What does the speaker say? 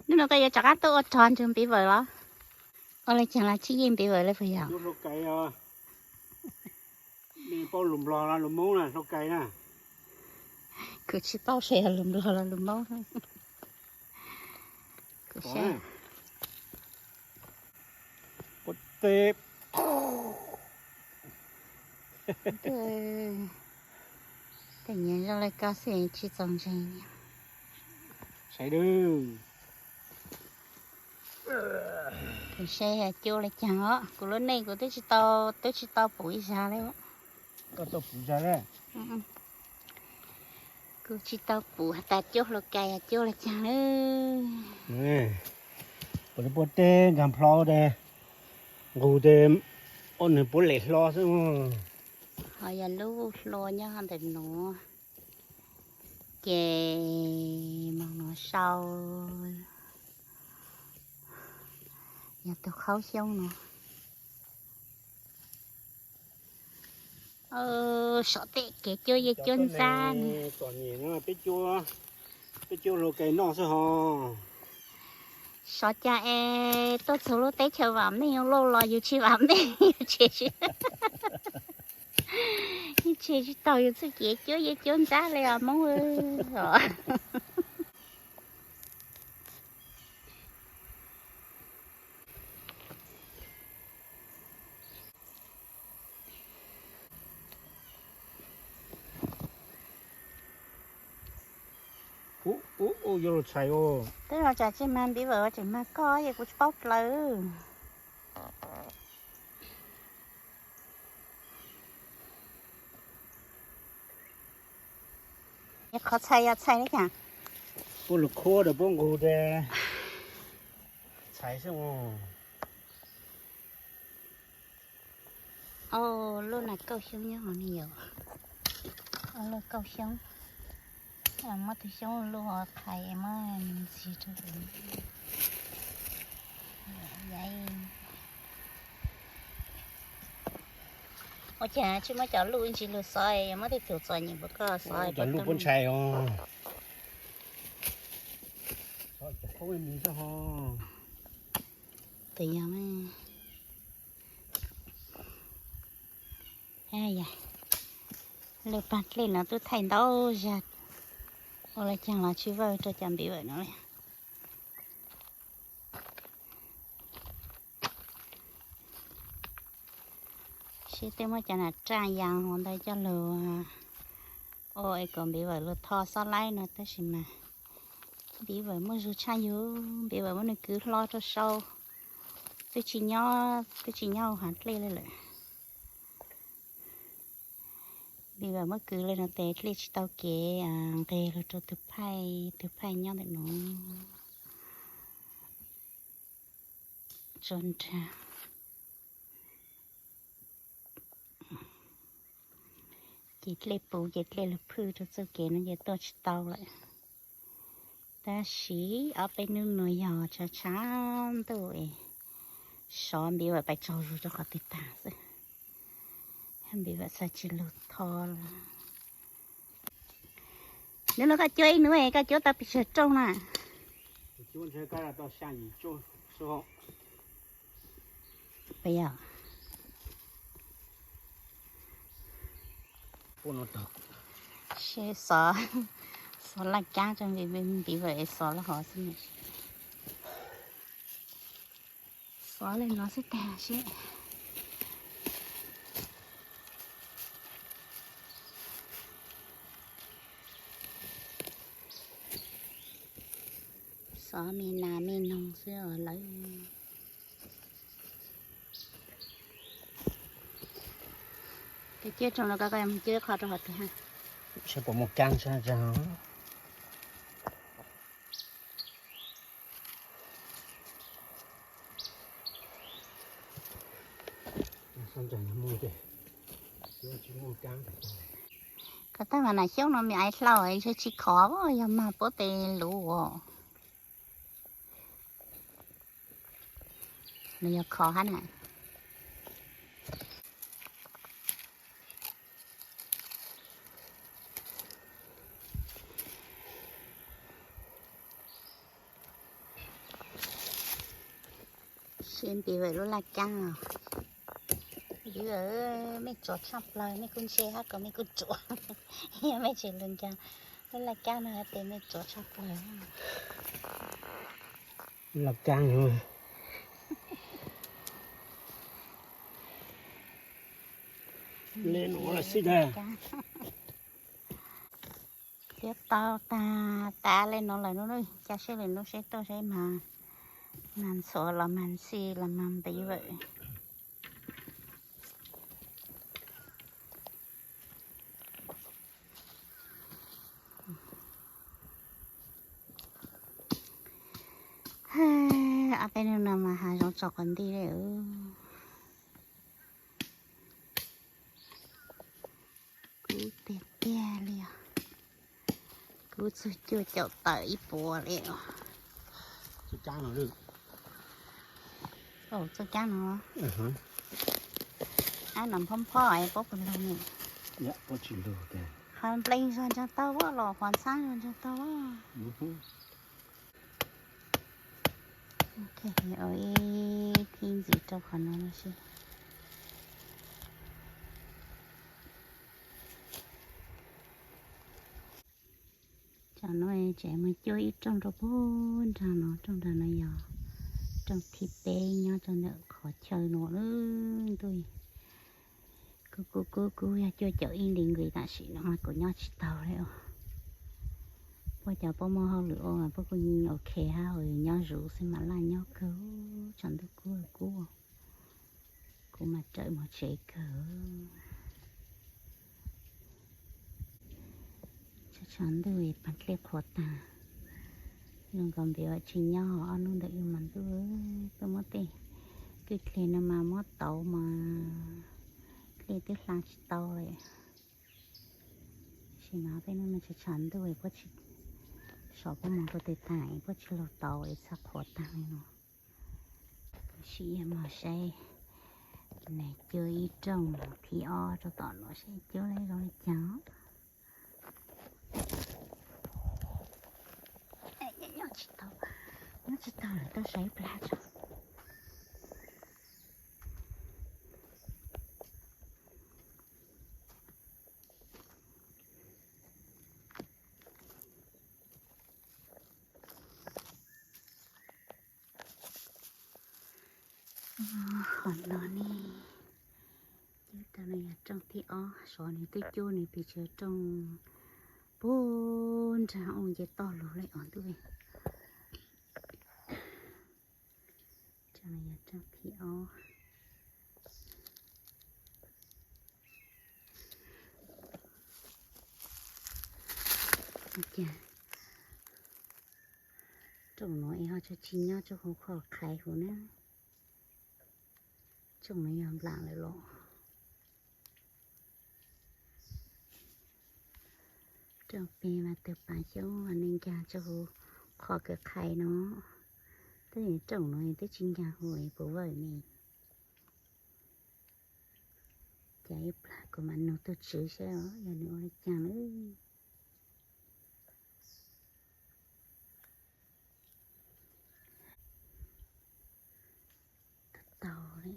Hnub no koj yuav rov qab tuaj ua rog nrug Npiv Vawm los? Ua le caag los tsis yeej Npiv Vawm le puas yog? Paub lus Nplog los lus Moob na, hlau kais na. Kuv tsis paub seb yog lus Nplog los lus Moob. Kuv saib. Tej nyiam zoo le koj xwb tsis txaus ntseeg. Saib dwb. Kuv saib cuab le caag os, kuv lub neej kuv twb tsis tau, twb tsis tau pum ib zag le. Koj tau pum zag le? Kuv tsis tau pum has tas cuab hlau kais cuab le caag le. Puab teb nkaag plho tes nqug tes ua nwg puab lem hlo xwb. Ho yog lub hlau nyob ntawm nuav, ces moog nuav sau yog tug qhaub xyoob nuav. Sov tej kev cuab yeej cuab ntsab ne. Peb cuab hlau kais noj xwb ho. Sov cas es tuaj txug lub teb chaws vam meej loj los yug tsis vam meej, yug tseg tsis, yug tseg tsis taug yug txuj kev cuab yeej cuab ntsab le os Moob os. Ub, ub, ub, yuav lug txhais os. Twb los tsam tsis mag Npiv Vawm, tseem mag koj es kuv tsis paub dlawg. Qhov txhais yog txhais li cas? Puab lug khuab rau puab nqug tes txhais xwb os. Au, lub na kauj xyoob nyob hov ne yom. Au, lub kauj xyoob. Muab tug xyoob lub hov qhais muab ntxig rau. Ua cas tsis muab cov luj ib ntsis lug xov, yog muab tej tug txom nyem npaum koj xov cov luj puab ntshai os. Tus yog lub paag dlej no twb thaij ntau zag, ua le caag los tsis vawj rau cov Npiv Vawm no li. Seb twb muab cov nam raj yas hov ntawd coj lug ua es kom Npiv Vawm lug tho xob laib no tab sis mas Npiv Vawm muaj zug tshaj yug, Npiv Vawm muab nws kwv hlo rau sau, twb tsis nyob, twb tsis nyob hauv dlej le lawm. Npiv Vawm muab kwv le no tes dlej tsis tau kev nqeg lug rau tug phaij, tug phaij nyob ntawm no tso nrag. Ces dlej puv ces dlej lug phwj rau txuj kev no ces tuaj tsis tau lawm. Tab sis ob peb hnub no yog tshav tshav ntuj es sov Npiv Vawm pais tsaug zug rau qhov twg tag xwb. Npiv Vawm txhaj tsis lug tho lawm. Nub no koj cuab ib hnub koj cuab tau pes tsawg rooj na? Seb xov, xov laj kab rau Npiv Vawm xov laj hov xwb. Xov le no xwb tag seb. Xov me nas me noog xwb os lawv. Koj cuab rooj no koj, koj mus cuab qho rau hov twg ha? Seb puas muaj kab sab zag. Koj tab mas nam xyoob no me aiv hlau ntshe tsis khov, yog mag puab tes luv os. Nws yog khov hab na. Tsis npis vawm lub laj kab os. Yog mej tsuav tshaj plaws, mej kuj ntse hab kom mej kuj tsuav. Yog mej tsis lug ncaag lub laj kab no hab tes mej tsuav tshaj plaws. Laj kab no. Li nuav lawm xwb ntag. Tiab tau tag, tav li nuav lawm nub, ca seb lwm nub seb tuaj seb mas, mas ntxhuav los mas ntxhi los mas npis vawm. Ob peb nub no mas hav zoov tsaus quas nti li. Kub tiag tiag li os. Kub txug cuaj caum tawm ib puas li os. Txuj cab no. Ab, no phob phob es puab puas lug ne? Qhov nplees zog ntsaag tau, los qhov ntxhab zog ntsaag tau. Ua ib thib ntxiv rau qhov no lawm seb. Tsam no tseem moog cuab ib rooj rau puag nraag no, rooj nraag no yog rooj thib peb nyob rau ntawm qhov chaw no lawm ntuj. Kuv kuv kuv kuv yog cuaj caum ib li nqis tam sim no mas kuv nyob tsis tau li os. Puab cov puab muaj hauj lwm ua mas puab kuj yeej ok hab, ho yus nyob zuv xwb mas laj nyob kawg, tshav ntuj kub kub. Kuv mas rawm moog tsev kawg. Tshav ntuj paag dlej qhuav taag, zoo nkaus npias tsis nyob ob nub ntawm yus mas ntuj, tuaj muab tej kwj dlej no mas muab tauv mas dlej twb hla tsis tau li. Sim no peb nub no tshav ntuj puab tsis, sov puab moog rau twg taag puab tsis lug tauv es txhaj qhuav taag li no. Sim yog moog saib, nws cuab ib rooj thib ob rau tom no saib cuab zoo li cas. Nyob tsis tau, nyob tsis tau lawm, tau saib ib plag tso. Qhov no ne, cuab tau no yog rooj thib ob, sov nws twb cuab nws pes tsawg rooj puag nraag ub nce toj lug li os ntuj. Rooj no yog rooj thib ob. Rooj nuav es ho tsis nyob rau huv qhov qhaiv huv na. Rooj nuav yog nplaam lawm los. Rooj peg mas tug pav xyoob ne nkaag rau huv qhov kws qhaiv no. Twb rooj nuav twb tsis nkaag huv puas vawm ne. Cas ib plag kuv mam nug tug tswv saib yog nws ua li cas lawm. Tau li.